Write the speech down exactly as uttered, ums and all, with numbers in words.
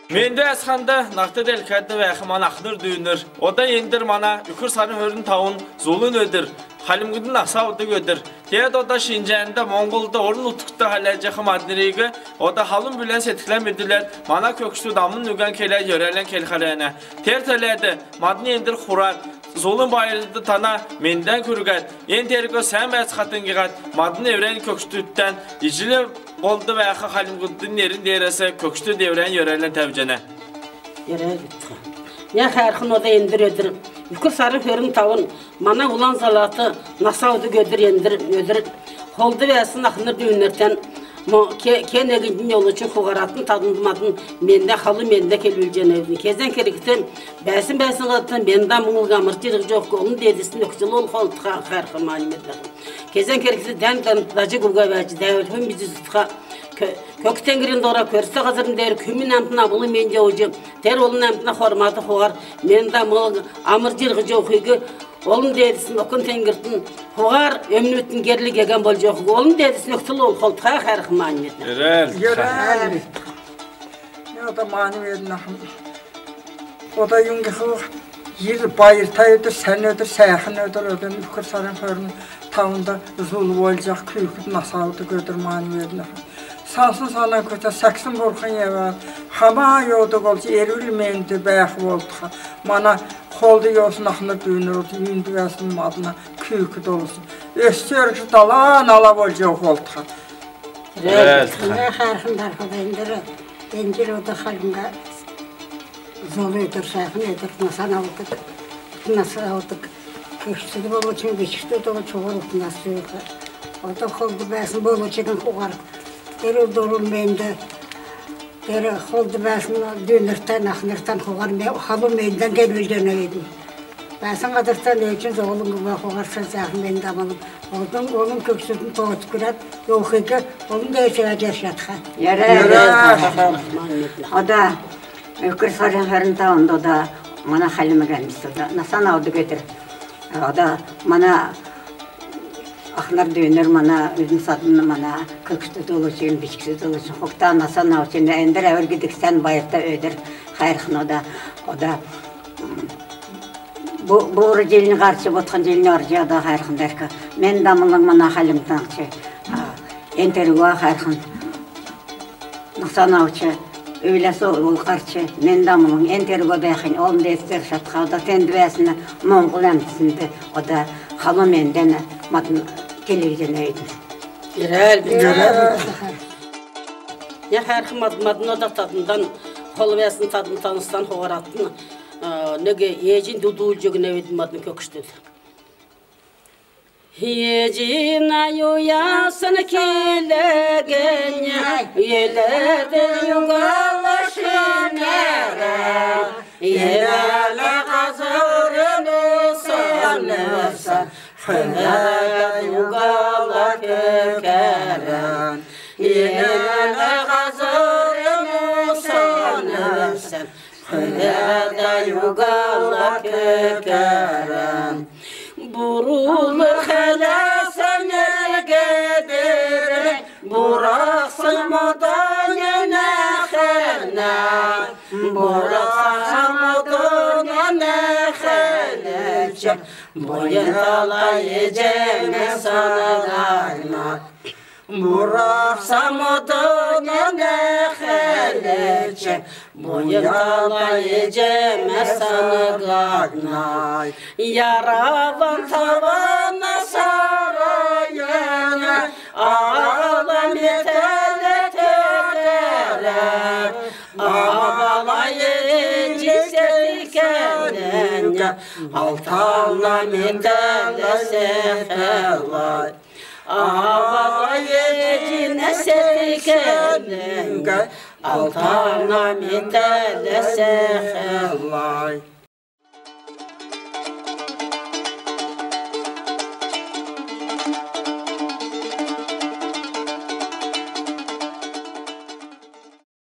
Менд бәәцхәнә, нарт делкәд бәәх мана ахнр-дүүнр. Ода эндр мана Үкр сарин хөрн тавн, Зулын өдр, хальмгудын нас авдг өдр. Тегәд ода Шинҗәнд, Моңһлд, орн-нутгт хәләҗәх маднриг ода халун бүлән седклән медүләд, мана көгшдүд амн үгән келәд, йөрәлән келхәр бәәнә. Тер төләд мадн эндр хурад, Зулын байрт тана мендән күргәд, эн-терго сән бәәцхәтн гиһәд, мадн эврән көгшдүдтән Иҗл һолд бәәх хальмгудын нерн деерәс көгшдүд эврән йөрәлән тәвҗәнә. Йөрәл бәәтхә. Йә, хәәрхн, ода эндр өдр, Үкр сарин хөрн тавн, мана Улан Залат нас авдг өдр, эндр өдр. Холд бәәсн ахнр-дүүнртән, мо, ке-, ке негнднь олн чигн хуһаратн таднд мадн мендән, халу мендән келүлҗәнәвидн. Кезән кергт бәәсн-бәәсн һардтн мендән амрлһ амр җирһҗ йовх, олн деедсн өгтл болх болтха, хәәрхн, мани медләх. Кезән кергт дән-дән даҗг уга бәәҗ, дәвлһн бидн зүтхә. Кө-, Көк теңгрин дора, көрс һазрин деер күмн әмтн амрлһ мендән йовҗ, тер олн әмтнә хормад хуһар мендән амрлһ амр җирһҗ йовхиг олн деедсн, окн теңгртн хуһар өмнүдтн герл гегән болҗ йовхиг олн деедсн өгтл болх болтха, хәәрхн, мани медләх. Йөрәл. Йөрәл. Йә, ода мани меднәхм. Ода юңгад, йир байрта өдр, сән өдр, сәәхн өдр, ода Үкр сарин хөрн тавнд зул болҗах күүкд нас авдг өдр мани меднәхм. Сансн Санан күртл сәксн бурхн йәвәд, хамаа йовдг болҗ, эрүл-менд бәәх болтха. Мана холд йовсн ахнр-дүүнр ода, юунд бәәсн мадна күүкд болсн, өсч өргҗ, дала-нала болҗ йовх болтха. Йөрәл. Йә, хәәрхн, дархад эндр, эндр ода хальмг зул өдр, сәәхн өдр, нас авдг, нас авдг көгшд болвчн, бичкдүд болвчн, хуһар нас авх. Ода холд бәәсн болвчн хуһар, тер ода эрүл-менд, тер холд бәәсн дүүнртән, ахнртан хуһар ме-, халу мендән келүлҗәнәвидн. Бәәсн һазртан өөчн зовлң уга, хуһар сән, сәәхн мендән амрлһ. Ода олн көгшдүдин тоот күрәд йовхиг олн деедс җирһҗ чадха. Йөрәл. Йөрәл. Ода Үкр сарин хөрн тавнд ода мана хальмг әмтн ода нас авдг өдр. Ода мана ахнр-дүүнр, мана үдин садн, мана көгшд болвчн, бичкд болвчн, хугт-наас авчн, эндр әвр гидг сән байрта өдр, хәәрхн, ода, ода, м, бу-, бур җилнь һарч, бутхан җилнь орҗ, ода хәәрхн, дәрк. Мендән амрлһ мана хальмг таңһч, а, эн-терүгә хәәрхн. Нас авч, үвләс һол һарч, мендән амрлһн, эн-терүгә бәәхнь олн деедс җирһҗ чадха, ода тенд бәәсн моңһл әмтнд ода халу мендән мадн келүлҗәнәвидн. Йөрәл. Йөрәл. Йә, хәәрхн, мад-, мадн ода тадндан, хол бәәсн тадн, танстан хуһар атн, э, нег ээҗинь дуудулҗ өгнәвидн, мадн көгшд. Ээҗинә, юуясн килгәнә, иләд югала шинәр, иләлә һазр нуснас, хөләд югала көкәрән, иләлә һазр нуснас, хөләд югала көкәрән. Бурул хәләсн элгәдр, бурахсн модн нәхәнә, бурахсн модн нәхәләч, буйнтла ээҗмәс санагдна. Бурахсн модн нәхәләч, буйнтла ээҗмәс санагдна. Яравн тавн сарин авла метәл төгәрәд, авла ээҗ седкәнә, алтана метәл седкәләй. Авла ээҗ седкәнә, алтана метәл седкәләй.